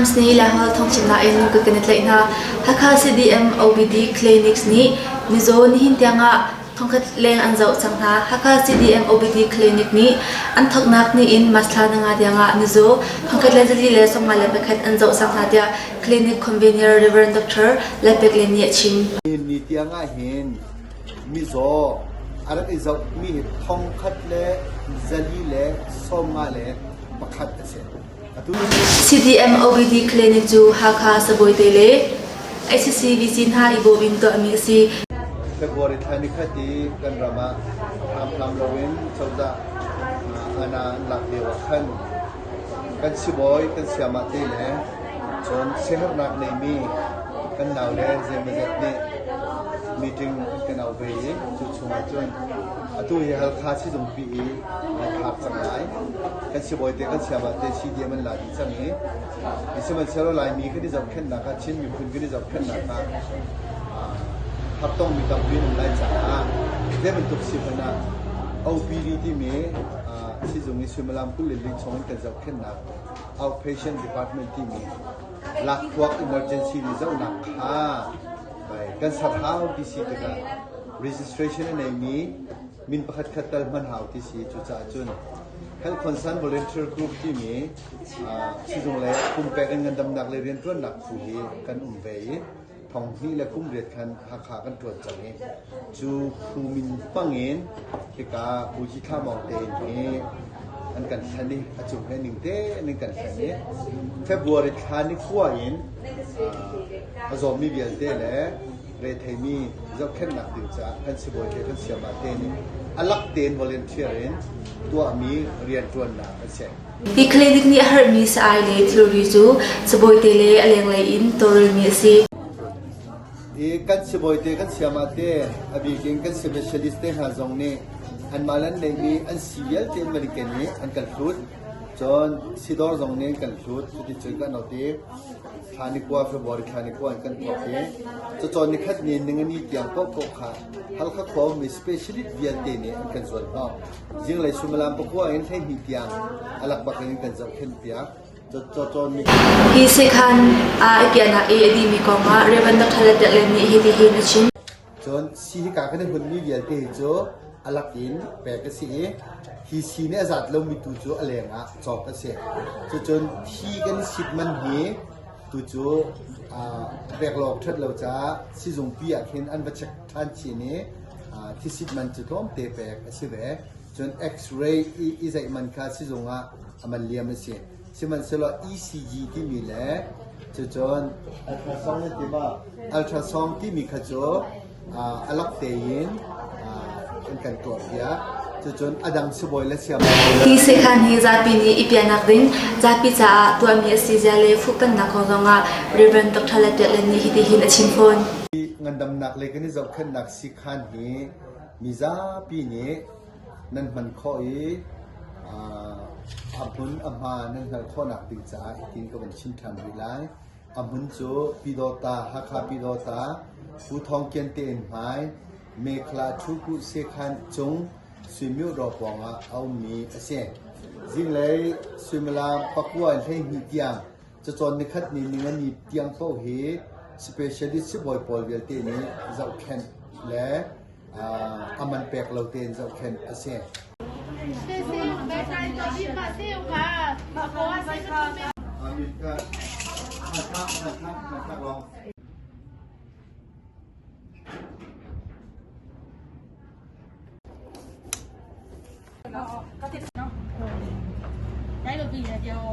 Times nih Laiholh thawngchimnak in kut kan i tlaih hna. Hakha CDM OBD Clinics nih mizaw nihin tiangah thongkhat leng an zoh cang hna. Hakha CDM OBD Clinic nih an thawknak ni in March thla nanga tiangah mizaw thongkhat le 451 an zoh cang hna tiah Clinic Convener Rev. Dr. Lalpek Lian nih a chim. Nihin ni tiang ah hin mizaw a rak i zohmi hi thongkhat le 451 a si. CDM OBD Clinic cu Hakha Sabawite le HCVC hna i bawm in tuahmi a si. February thla nikhat i kan ram ah hramhram loin cozah ana an lak lio ah khan kan sibawi kan siamah te le cun siaherhnak neimi kan naule zeimawzat nih meeting an kan auh ve i cu chungah cun atu hi Halkha sizungpi i an khar cang lai. Kan sibawi te kan siamah te CDM an la dih cang i sihmanhsehlaw Laimi kan i zohkhenhnak ah Chin miphun kan i zohkhenhnak ah hartongmi tampi an um lai caah zei bantuk si hmanh ah OPD timi sizung i suimilam 22 chung in kan zohkhenhnak outpatient department timi lakhruak emergency nih zohnak kha kan ser hau ti si tikah registration a neimi min pakhat khat tal hman hau ti si cucaah cun Health Concern Volunteer Group timi sizung le pumpek in ngandamnak le rianṭuannak phu hi kan um ve i thong hnih le kum riat khan Hakha kan ṭuan cang i cu phu min hmang in hika Pu Ji Thla Mawng te in hi an kan thlen i a cung he ning te in kan thlen i February thla ni kua in a zawmi vialte le retheimi zohkhenhnak ding caah kan sibawi te kan siamah te nih a lak tein volunteer in tuahmi rianṭuannak a si. Hi clinic nih a herhmi sa-ai le thilri cu sibawite le a lenglei in tawlrelmi a si. I kan sibawite kan siamah te a bik in kan specialist te hna zong nih anmah le an neihmi an si vialte an van i ken i an kan hlut. Cun sidawr zong nih an kan hlut. Cuticun kan ot i thla ni kua February thla ni kua in kan thawk i cacawn ni khat ni ningani tiang paohpaoh kha Halkha khua ummi specialist vialte nih an kan zuan hnawh. Zinglei suimilam pakua in 12 tiang a lak bak in kan zohkhenh piak. Hi sekhan ah i piahnak i a dihmi kong ah Rev. Dr. Lalpek Lian nih hitihin a chim. Cun si hika kan i hunmi vialte hi cu a lak in pek a si i hi si nih a zat lomi tu cu a leng ah cawk a si. Cucun thi kan i sit man hi tu cu pek lawk ṭhat lo caah sizungpi ah khin an va check ṭhan chin i thisit man cu tlawmte pek a si ve. Cun X-ray i zeih man kha sizung ah a man liam a si. Sihmanhsehlaw ECG timi le cucun ultrasound nan ti ma? Ultrasound timi kha cu a lak tein an kan tuahpiak. Cucun a dang sibawi le siam. Hi sekhan hi zapi nih i piahnak ding zapi caah tuahmi a si zia le fuhpannak kong zongah Rev. Dr. Lalpiak Lian nih hitihin a chim fawn. Ngandamnak lei kan i zohkhenhnak sikhan hi mizapi nih nan hman khawh i a hmun a hma nan hngalh khawhnak ding caah hitin ka van chim ṭhan rih lai. A hmun cu Pyidawta, Hakha Pyidawta, Pu Thawng Kian te inn hmai, Mekhla Ṭhukuh Sekhan cung Suimyodaw pawngah a ummi a si. Zinglei suimilam pakua in 12 tiang cacawn nikhat ni ningani tiang paoh hi specialist sibawi pawl vialte nih zohkhenh le a man pek lo tein zohkhenh a si. Đây là vì là điều.